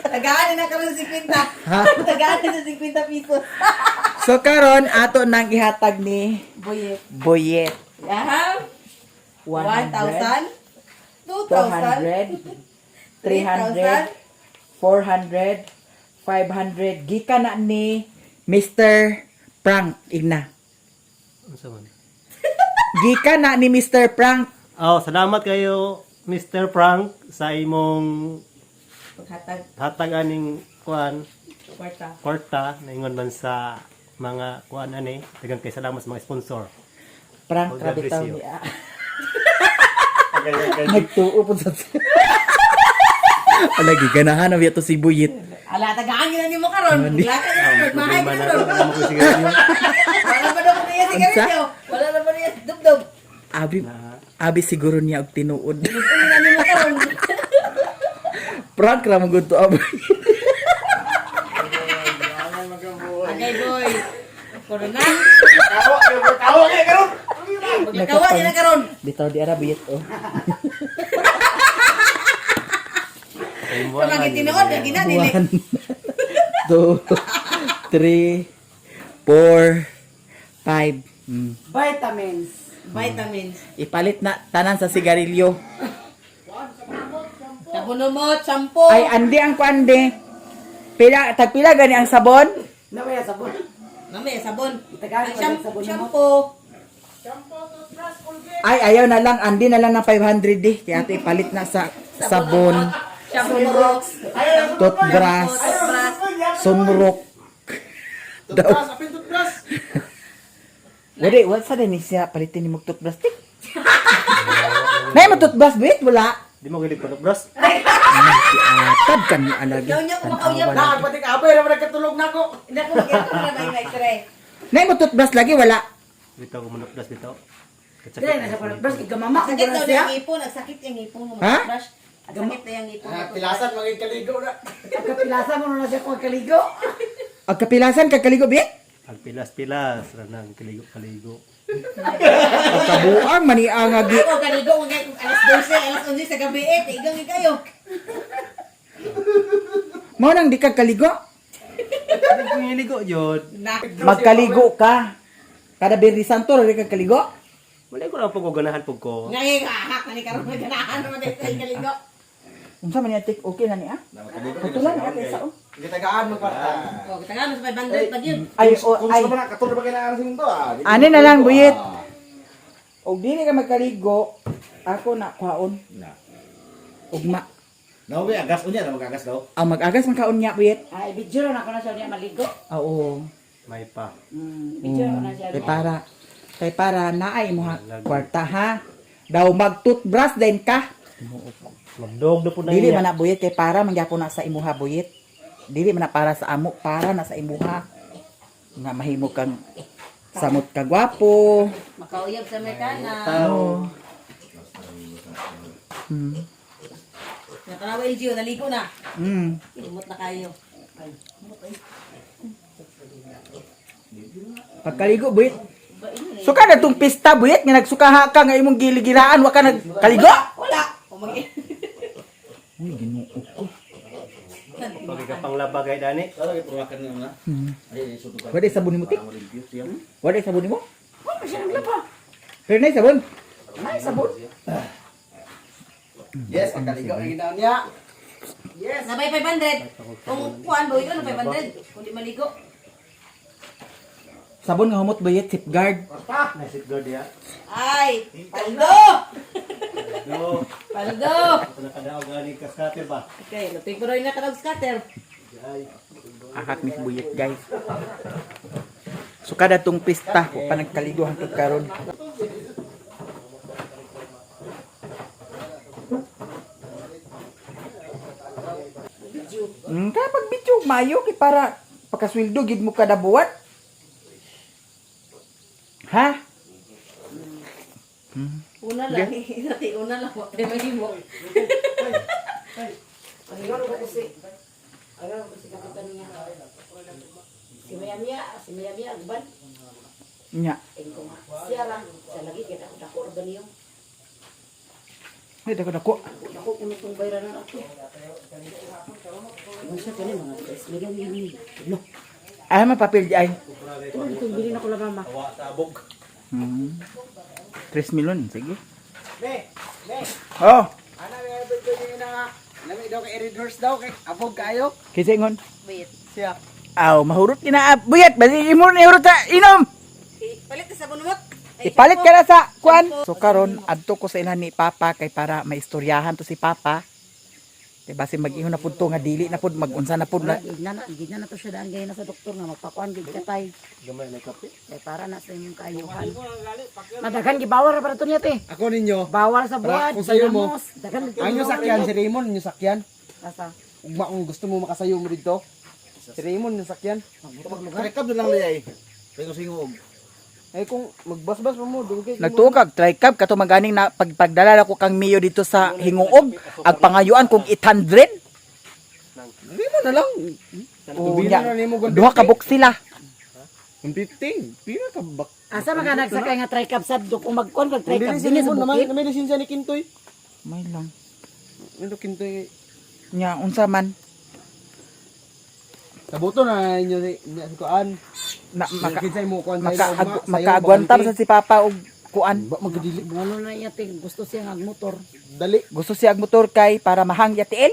Tagaan na karon 50. Tagaan na 50 pesos.
So karon ato nang ihatag ni
Boyet.
Boyet.
Aham.
1,000,
1,000,
200, 300, 400, 500. Gikan na ni Mr. Frank Igna.
Unsa man?
Gikan na ni Mr. Frank.
Oh, salamat kayo Mr. Frank sa imong
Paghatag
hatag aning kuan
kwarta.
kwarta naingon man sa mga kuan ani. Daghang kay salamat sa mga sponsor.
Frank
God bless
rabitaw
you.
niya. Nagtuo po sa Alagi, ganahan na biya to si Buyit.
Ala, tagaangin na nimo karon. Maglaka na karon, mahay
Problema
na
na
karon.
ako mo sigarilyo.
Wala pa daw niya sigarilyo. Wala na pa niya dubdob.
Abi, abi siguro niya og tinuod.
Uli na nimo karon.
Prank ra mo gud to abi.
Agay boy. Corona. Maglakawa niya na karon.
Bitaw di ara Buyit oh.
Kung ang tinuod lagi na dili.
One, two, three, four, five.
Vitamins.
Vitamins.
Ipalit na tanan sa sigarilyo.
Sabon mo, shampoo.
Ay, andi ang kuande. Pila, tagpila gani ang sabon?
Nawaya sabon.
Mamaya sabon.
Itagalog
Ang
pa din sabon mo.
shampoo.
Ay, ayaw na lang. Andi na lang ng 500 eh. Kaya ate, ipalit na sa sabon,
Shampoo.
toothbrush, sunrock. Daw. Wala, wala sa din siya palitin ni mo toothbrush. Tik. Nay mo toothbrush, wait, wala.
Di mo gilig pa bros.
Atad ka ni alagi.
Daw niya kumakauyab.
Tanawa lagi.
Hindi ko mag-ito na ba yung x-ray.
Nay mo toothbrush lagi, wala.
Bitaw ko manok bitaw.
Dili na sa bros gigamama ko
Sakit
na
daw
siya.
yung ipon. Ang sakit yung ipon.
Ha?
Brush. Ang sakit na yung ipon.
Pilasan magigkaligo na.
Pagkapilasa mo na siya kung kaligo.
Ang kapilasan, kagkaligo, bit.
Pagpilas-pilas ranang kaligo-kaligo.
Ang kabuang, maniang agi.
Ako, kaligo ko ngayon alas 12, alas 11 sa gabi eh. Tigang kayo.
Mao nang di ka kaligo.
Nangiligo jud.
Magkaligo ka. Kada Biyernes Santo, di ka kaligo.
Wala ko lang pag ganahan pug ko.
Ngayon, ahak na ni karon ganahan naman tayo sa kaligo.
Unsa man niya tik okay na niya? Putulan na ate sa oh.
Gitagaan mo kwarta.
O, kita nga, mas 500 pag yun.
Ay, oh,
Kung
ay.
sa mga katulad ba kailangan sa mundo ah.
Ani na lang buyit. Og dili ka magkaligo, ako na kwaon.
Na.
Ugma.
Nawi agas unya na magagas daw.
Ang mag-agas man kaon niya buyit.
Ay, video na ako na siya niya maligo.
Oo.
May pa.
Video na siya.
Kay para kay para naay mo ha, kwarta ha. Daw mag-toothbrush din ka.
Magdog na po na
Dili
niya.
man na buyit kay para mangyapon na sa imuha buyit. Dili man na para sa amo, para na sa imuha. Nga mahimo kang samot ka gwapo.
Makauyab sa Amerikana.
Oo.
Natanawa yung Gio, naligo na. Limot na kayo.
Pagkaligo buyit. Suka na tong pista buyit nga nagsukaha ka nga imong giligiraan wa ka nagkaligo.
Wala. Umag-
Uy, Ginoo ko.
Pagkapang labagay dani.
Lalo kay purwakan niya na. Ay sutukan.
Wala sabon nimo tik.
Para mo limpyo siya.
Wala sabon nimo?
Wala siya naglaba.
Pero nay sabon.
Ay, sabon.
Yes, pagkaligo ang ginawa niya.
Yes. Nabay 500. Kung kuan ba yun, 500. Kung di maligo.
Sabon nga humot buyit safeguard.
Nice it god ya.
Ay, paldo!
Do.
Paldo!
Ako nakadaog ani kaskate ba.
Okay, lutoy ko rin na kanaog scatter.
Ay.
Ahak ni buyit guys. Suka na tong pista wa pa nagkaligo hangtod karon. Kaya pag video mayo kay para pagkasweldo gid mo kada buwan. Ha?
Una lang, inati una lang wa tayo mahimo.
Ayun ko kasi. Ayun ko si kapitan niya. Si Mayamiya, si Mayamiya agban.
Nya.
Tingko nga. Siya ra, siya lagi kay dako dako ra ba niyo?
Ay dako dako.
Dako kuno tong bayranan ato. Ano siya kani mga 3 million yun ni. No.
Ay man papel di ay.
Ito itong bilin ako la mama.
3 million sige. Oh,
Ana may pwede na nga. Lami daw kay Red Horse daw kay abog kayo.
kinsa ingon?
Wait.
Siya.
Aw, mahurot kina buyat basi imo ni hurot sa inom.
Palit ka sa bunot.
Ipalit ka na sa kuan. So karon adto ko sa ilhan ni Papa kay para maistoryahan to si Papa. Kay basi mag-ingon na pud to nga dili na pud magunsa na pud na.
Wala, gigna na, gigna na to siya daan gaya na sa doktor nga magpakuan gid ka tay.
Gamay na kape.
Kay para na sa inyong kaayuhan. Madaghan gibawal ra para to niya te.
Ako ninyo.
Bawal sa
Para
buwan.
kung sayo mo.
ginamos. Daghan
Ang inyo sakyan si Raymond inyo sakyan.
Asa?
Ugma kung gusto mo makasayo mo dito. Si Raymond inyo sakyan. Rekab na lang niya eh.
Kay singog.
Ay kung magbasbas pa mo dugay.
Nagtuo kag try cab kato maganing na pagdala ko kang Mio dito sa Hinguog ag pangayuan kog 800.
Raymond na lang.
O
Tubino
nya,
na nimo
duha ka box sila.
150. Pira ka bak.
Asa man ka nagsakay nga tricab sad do kung magkuan kag
Kung
tricab
dili si
dinhi sa
Raymond naman,
bukid.
may lisensya ni Kintoy.
May lang.
Ano Kintoy?
Nya unsa man
Sabuto na inyo si niya si kuan.
na maka
Kinsay mo kuan
maka makaagwantar sa si Papa og kuan.
Ba magdili.
Mono na iya te gusto siya nga motor
Dali.
Gusto siya og motor kay para mahangya tiil.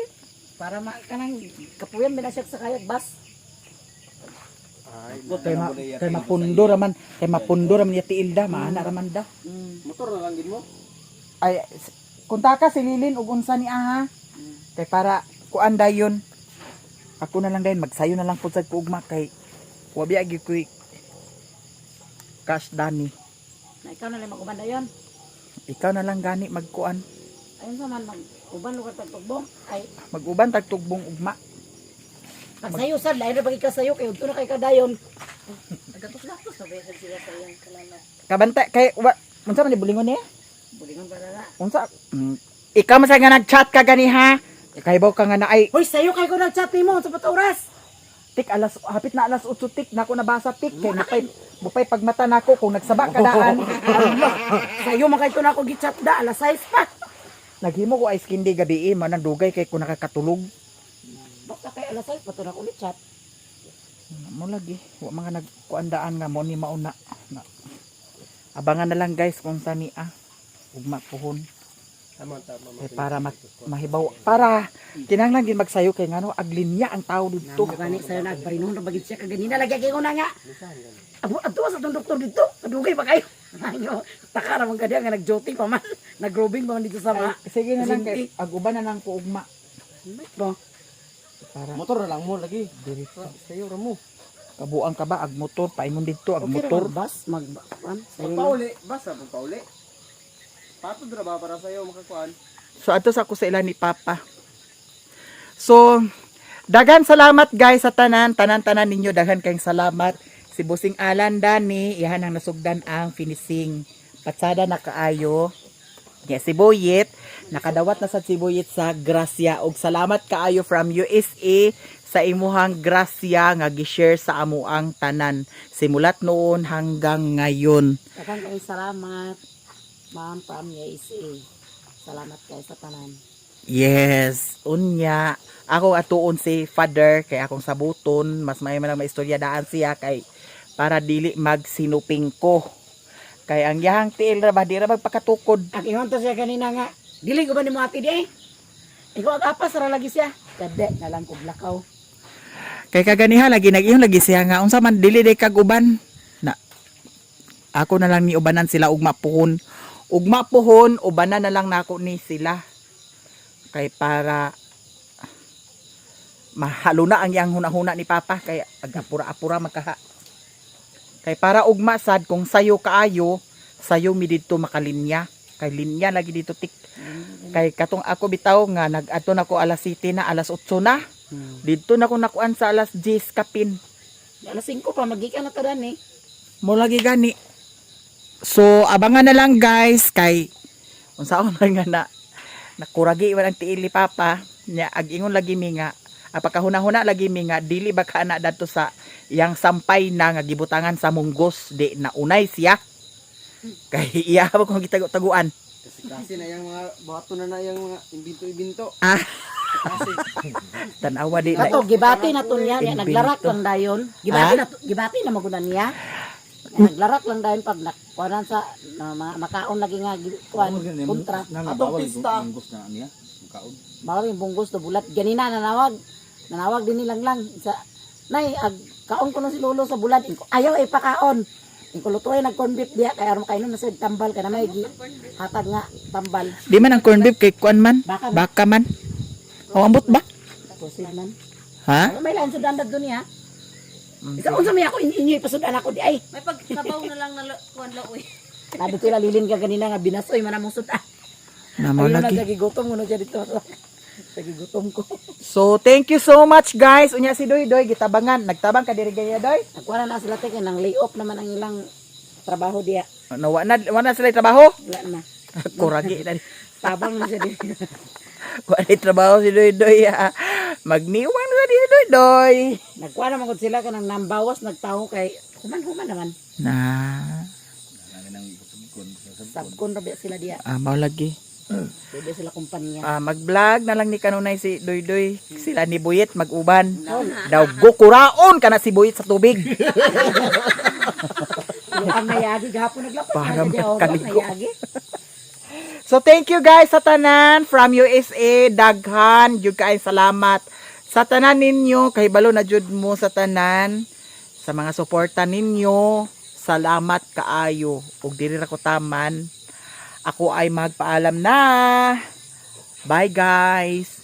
para ma kanang kapuyan ba na siya sa kayak bus.
Kay ma, kay mapundo raman, kay mapundo raman ya tiil da, maana raman da.
Motor na lang gid mo.
Ay kuntaka si Lilin og unsa ni aha. Kay para kuan dayon. Ako na lang dayon magsayo na lang pud sad ko ugma kay wa biya gyud koy cash dani.
Na ikaw na lang mag-uban dayon.
Ikaw na lang gani magkuan.
Ayun sa man mag uban lugar tagtugbong ay
Mag-uban tag tugbong ugma.
pagsayo sad lain ra pag ikasayo kay udto na kay kadayon.
Nagatos-gatos na ba sila sa iyang kalala.
Kabanta kay wa unsa man ni bulingon niya?
Bulingon para na.
Unsa? Ikaw man sa nga nag-chat ka gani ha? Kahibaw ka nga na ay
Hoy sayo kay ko nag-chat nimo sa pat oras.
tik alas hapit na alas 8 tik nako nabasa tik kay mupay pagmata nako kung nagsaba ka daan.
Sayo man kay ko na ako gi-chat da alas 6 pa.
Naghimo ko ice candy gabi eh, man ang dugay kay ko nakakatulog.
Basta kay alas 6 pa to na ako chat.
Mo lagi, wa mga nagkuandaan nga mo ni mauna. Na. Abangan na lang guys kung sa ni ah. Ugma puhon.
Tama tama.
Kay para mahibaw para kinahanglan gid magsayo kay ngano aglinya ang tao didto.
Namo gani sayo nagbarinon ra bagid siya kaganina lagi kay ko na nga. Abo adto sa tong doktor dito. Kadugay pa kayo. Ayo, taka ra man kadya nga nag-joting pa man. Nag-robing pa man dito sa mga.
Sige na lang kay ag-uban na lang ko ugma
Bo.
para
Motor na lang mo lagi.
diretso.
Sayo ra mo.
Kabuang ka ba ag motor paingon didto ag
Okay ra
motor.
bus mag kuan sayo. na.
Pagpauli, basta pagpauli. Patod ra ba para sayo makakuan?
So adto sa ako sa ila ni Papa. So daghan salamat guys sa tanan, tanan-tanan ninyo daghan kayong salamat. Si Busing Alan Dani, iyan ang nasugdan ang finishing. Patsada na kaayo. Yeah, si Boyet, nakadawat na sad si Boyet sa Gracia og salamat kaayo from USA sa imuhang Gracia nga gi-share sa amuang tanan simulat noon hanggang ngayon.
Daghan kayong salamat. Ma'am from USA. Salamat kayo sa tanan.
Yes, unya. Ako atuon si father kay akong sabuton, mas may man lang maistorya daan siya kay para dili magsinuping ko. Kay ang yahang tiil ra ba di ra magpakatukod.
Ang ingon to siya kanina nga, dili ko ba ni mo ati di eh? Ikaw ang apas ra lagi siya. Kade na lang kog lakaw.
Kay kaganiha lagi nag-ingon lagi siya nga unsa man dili day kag uban. Na ako na lang ni ubanan sila ugma puhon. Ugma puhon ubanan na lang nako ni sila. Kay para mahalo na ang iyang hunahuna ni Papa kay agapura-apura magkaha. Kay para ugma sad kung sayo kaayo, sayo mi didto makalinya. Kay linya lagi dito tik. Kay katong ako bitaw nga nag-adto nako alas 7 na alas 8 na. Didto na ko nakuan sa alas 10 kapin.
Alas 5 pa magikan na ta dan eh.
Mo lagi gani. So abangan na lang guys kay unsaon man nga na nakuragi man ang tiil ni Papa nya ag ingon lagi mi nga apakahuna-huna lagi mi nga dili ba ka na dadto sa iyang sampay na nga gibutangan sa munggos di na unay siya kay iya ba kung gitago-taguan.
Kasi kasi na yung mga buhato na na yung mga imbinto-imbinto.
Ah.
Kasi
Tan-awa di na
Kato gibati na to niya, niya
Invento.
naglarak lang dayon. Gibati
Ah?
na to, gibati na magunan niya. Naglarak lang dahil pag nakuanan sa na, makaon lagi nga kuan kontra.
Atong pista.
Na niya. Kaon.
Bawal yung bunggos to bulat. Ganina nanawag. Nanawag din nilang lang sa nay ag kaon ko no si lolo sa bulad. Inko, ayaw ay pakaon. Inko lutuay nag corn beef diya kay aron makainom na sa tambal kana may gi hatag nga tambal.
Di man ang corn beef kay kuan man.
Baka man.
Baka man. O ambot ba?
Proceed man.
Ha?
Ay, may lain sudan dad niya. Isa unsa may ako inyo ipasudan ako di ay.
May pagsabaw na lang na kuan laoy.
Sabi ko lalilin ka ganina nga binasoy man among sudan.
Namo
Ayun na
lagi.
nagigutom ko na siya dito. Nagigutom ko.
So thank you so much, guys. Unya si Doy Doy gitabangan. Nagtabang ka diri gaya, Doy.
Nagkuha na sila te kay nang lay off naman ang ilang trabaho diya.
Ano, wa na sila trabaho.
Wala na.
Kuragi na.
Tabang na siya dito.
Wa na trabaho si Doy Doy. Ah. Magniwang na si Doy Doy.
Nagkuha naman gud sila kanang nambawas nagtaho kay human-human naman.
Na,
Sabkon ra ba sila diya.
ah, mao lagi.
Pwede sila kumpanya.
Ah, mag-vlog na lang ni kanunay si Doy Doy. Sila ni Buyit mag-uban. Daw gukuraon kana si Buyit sa tubig.
Ang nayagi gahapon naglapas
Para
na siya diya, oh,
makaligo.
nayagi.
So thank you guys sa tanan from USA, daghan jud kaayo salamat sa tanan ninyo, kahibalo na jud mo sa tanan sa mga suporta ninyo. Salamat kaayo ug diri ra ko taman. Ako ay magpaalam na. Bye, guys.